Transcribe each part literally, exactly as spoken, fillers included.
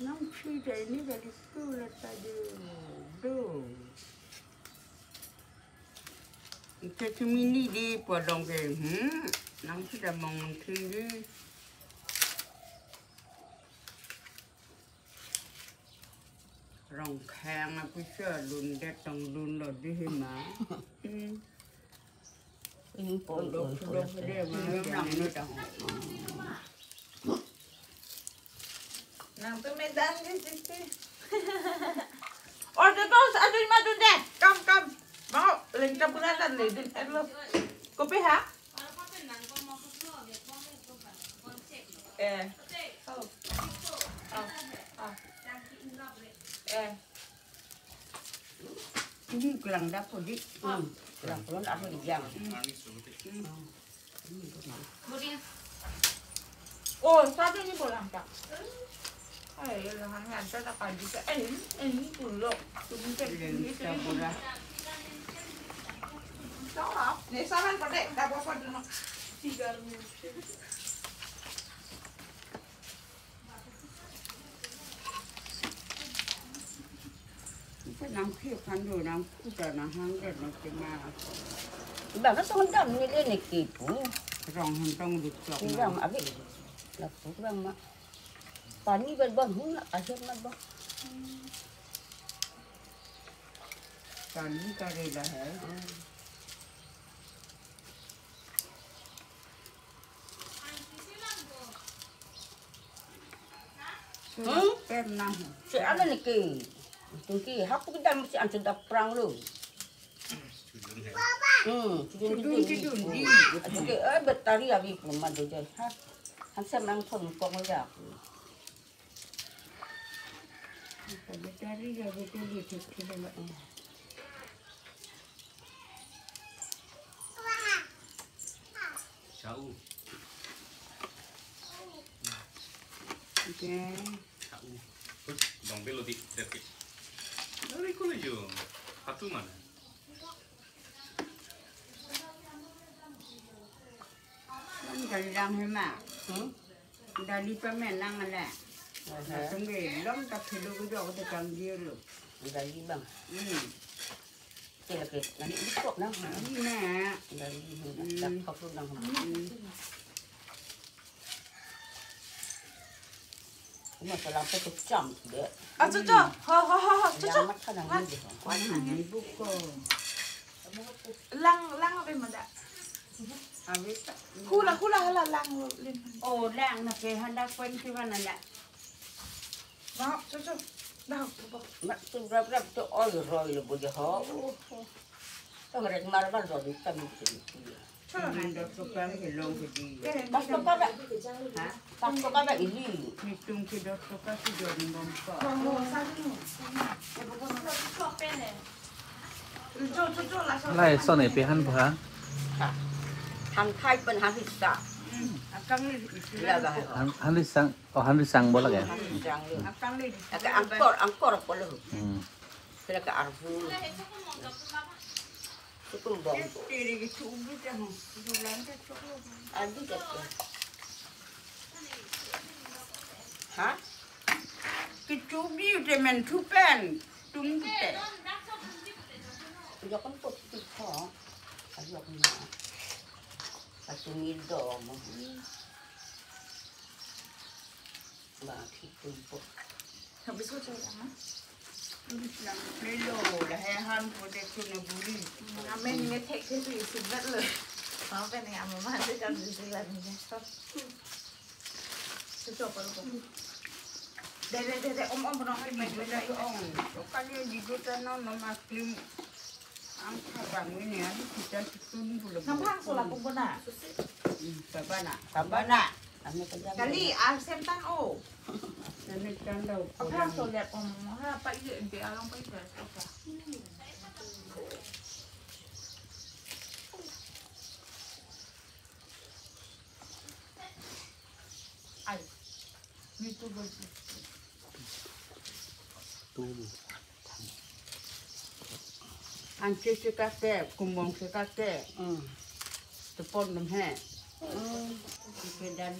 Nang si dari ni dari school ta do do. Ita cemini di podong ke, hmm, nang si damong si di. Rong khang api sa lun det tong lun lo di hima. Hmm. Ini polo polo de ma nang no tang. Nang tu medan di sisi. Or the girls, adun ma dun de. Come, come. Mau lengkap bulan le din. Kopi ha? Eh. Oh. Oh. Oh. Eh. Ini kelang dapur di. Hmm. Kelang kelang apa di jam? Hmm. Oh, satu ini bolang tak? Ay, lang hanya ada tak pagi ka. Eh, ini, ini pulo. Ini tak ini tak. Sawa. Ne saran pade, dapat apa dulu? Tiga minit. Ita nang khi kan do nang khu ta nang hang kan nang tema. Ba ka song dam ni le ni ki pu. Rong han tong duk chok. Ni dam abi. La pu bang ma. Pani ber bon hun la ahem na bon. Pani ka re la hai. Hmm. Hmm? Pernah. Si ano ni ki? Tungki hapuk dam si ansi daprang lo. Hmm, chidun chidun di. Ati ke eh batari abi pun ma do jai. Ha. Hansa mang thon kong ya. Batari ya betul betul. Sau. Oke. Sau. Terus dong belo di deket. Dari kulo jo. Satu mana? Kan gandang hema. Hmm? Dali pamenang ala. Aha. Langsung gelong tak hilu kujo aku tukang dia lu. Dali bang. Hmm. Kira kira nani ikut nang. Ini nak. Dali hina. Hmm. Tak kau pun nang. Hmm. Uma salam pe kecam de. Ah, cucu. Ho, ho, ho, ho, cucu. Yang mat kan nang ni de. Kuat nang ni buko. Lang, lang apa yang ada? Awit. Hula, hula, hala lang lo, lin. Oh, lang na ke handa kuen kiwan na. Mau, cucu. Dah, cucu. Mak tu rap rap tu oi roi lo bo je ho. Oh, oh. Tong rek mar mar roi tam ni. Cucu na. Dot tukang hilong ke di. Pas to kada. Ha? Pas to kada ili. Nitum ke dot tukang si jor ni bom ko. Oh, oh, satu. Lai son e pe han pha. Han khai pen han hisa. Akang ni. Laga hai. Han, han risang, oh han risang bola ya. Han risang lo. Akang ni. Aka angkor, angkor polo. Hmm. Kira ka arbu. Sukum bom. Tiri ki chubu ta ho. Dulang ta chok lo. Adi ka. Ha? Kichubi ute men thupen. Tum ute. Jokon pot tu ho. Ajok na. Atum ido mo. Ba khi tum pot. Habis ko chok na. Lang plelo la he han po de chuna buri. Amen ne thek thek tu isi bet lo. Mau pe ne amen ma de jam di sila ni. Cucu apa lu? Deh, deh, deh, deh, om, om, penong, om, video om, lagi om. Kali video ta no, no maklim. Ang kabang ini ada kita situn belum. Nampang so lapung kena. Hmm, sabana, sabana. Kali, ah, sem tan, oh. Sem tan daw. Apa so lihat om, ha, apa iya, ente along apa iya, apa? Ai. Nitu baju. Ansi si kake, kumbong si kake. Hmm. Pon dum he.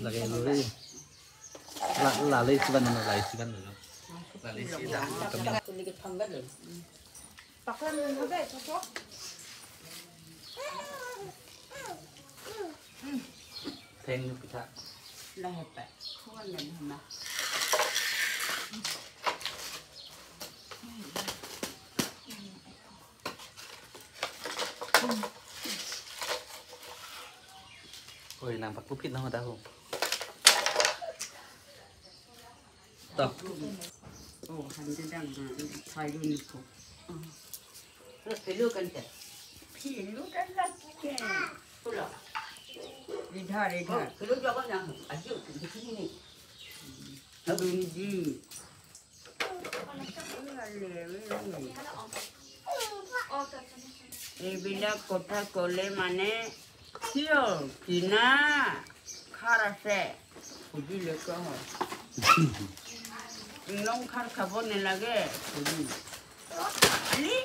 Lake lori. La, lale sivan dum, lale sivan dum. Lale sivan dum. Kuli ke thanggal lo. Paklan dum habe, sopo. Theng pitha. Lahai pa. Khungan dum hama. Oi, nang pakpupit nang dah ho. Toh. Oh, hande dang na, thai dun ko. Terus pilu kan te? Pilu kan lagi ke. Pula. Idhar, idhar. Oh, pilu jaga na. Ayo, di sini. Bindi. এইবিলাক কথা ক'লে মানে কিয় কিনা খাৰ আছে সুধিলে কিয় হয়? একদম খাৰ খাব নালাগে সুধি। খালি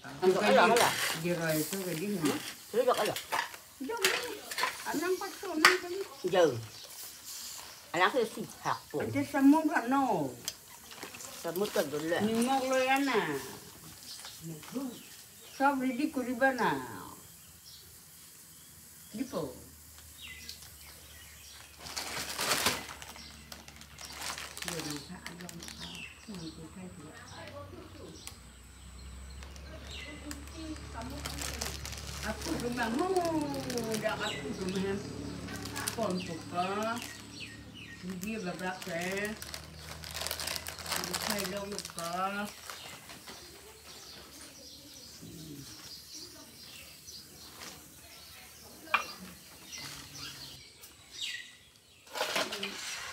Ang alam, alam. Di rice ko di, ha? Sulit ang alam. Jom ni. Anang paso nang kali. Jom. Alang ko si hakpo. Ante samud ano? Samud ka dole. Nimok lo ya na. Sab ready koriba na. Dipo. Aku cuma mu, dah aku cuma pon buka. Dia babak eh. Saya dong buka.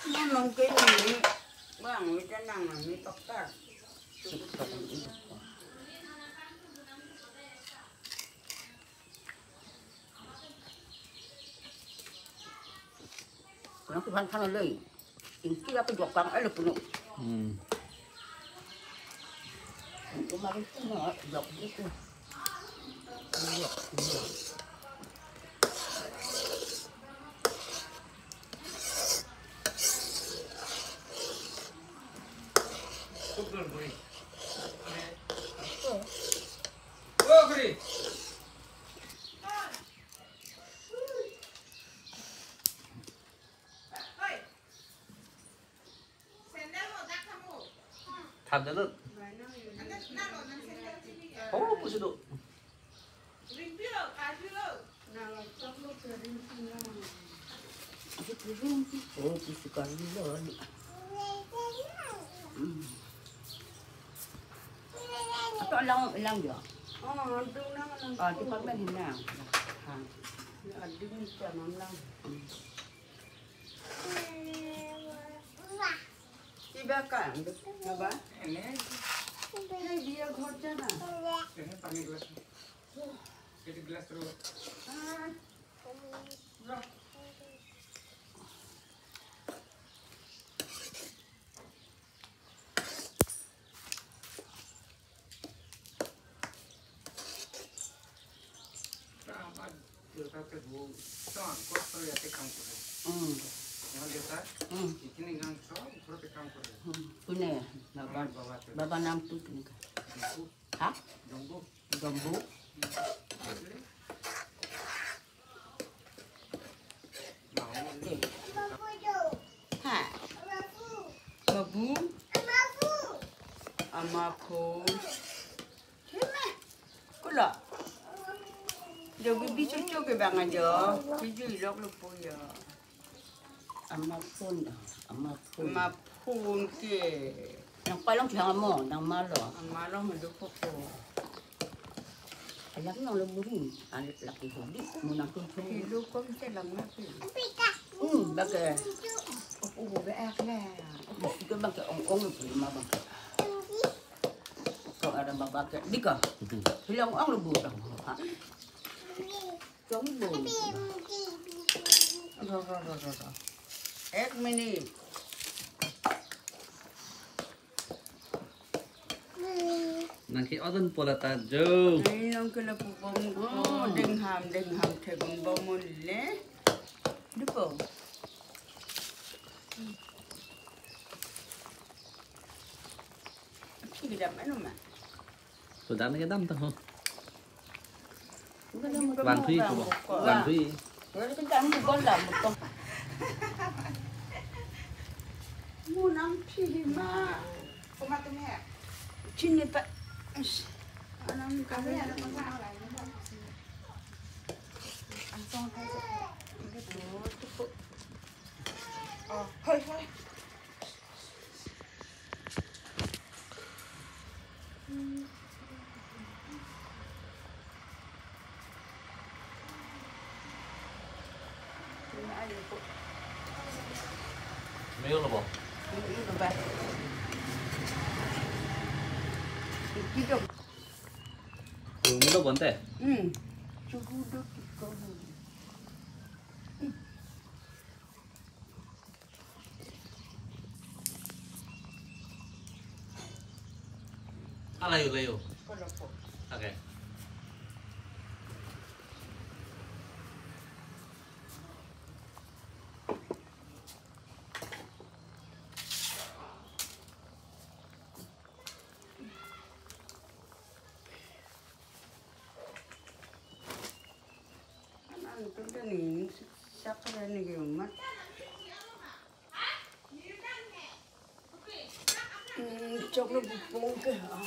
Nang nong ke ni, bang, kita nang ni pakar. Nang kuhan kan lei. Ingki apa jokang ele puno. Hmm. Kemarin tu nak jok itu. Jok, jok. Than dalo. Oh, pusi do. Oh, pusi kali lo. Hmm. Ato lang, lang jo. Oh, adung lang, lang. Oh, di pagla hinang. Ha. Adung siya, ma'am lang. Hmm. Kiba kan, naba? Ini. Hey, dia ghor jana. Ini pani glass. Ini glass terus. Ah. Hmm. Hmm. Hmm. Pune, baba. Baba nam tu pune ka. Ha? Dombu. Ha. Babu. Ama phone. Kula. Jo bibi cucu ke bang ajo. Bibi lok lupo ya. Ama phone, ama phone. Ama phone ke. Nang palong kihang amo, nang malo. Ang malo maduko po. Alam nang lo buri, alit laki hodi, mo nang tuntun. Kilo kom te lang na pi. Hmm, bage. Opo bo be ak le. Ito bangke ong-ong lo buri ma bangke. Kau ada babake, dika. Hilang ong lo buri. Ha? Chong bo. Ro, ro, ro, ro, ro. Ek minute. Nang ke odun pola ta jo. Ai nang ke lapu bom ko. Oh. Ding ham, ding ham the bom bom le. Dupo. Aphi kedam anu ma. Sudah ni kedam tu. Vangthui ko bo. Vangthui. Wala kedam ko dam ko. Mo nang phi ma. Koma tum he. Chini pa. Anam kami. Angsong hai. Oh, hoi, hoi. Meyo lo bo. Meyo lo ba. Kidok. Meyo lo bonte. Hmm. Chugu do kiko. Alayo, layo. Oke. Anan tum ta ning sak ra ni ke umat. Hmm, choklo bupong ke ha.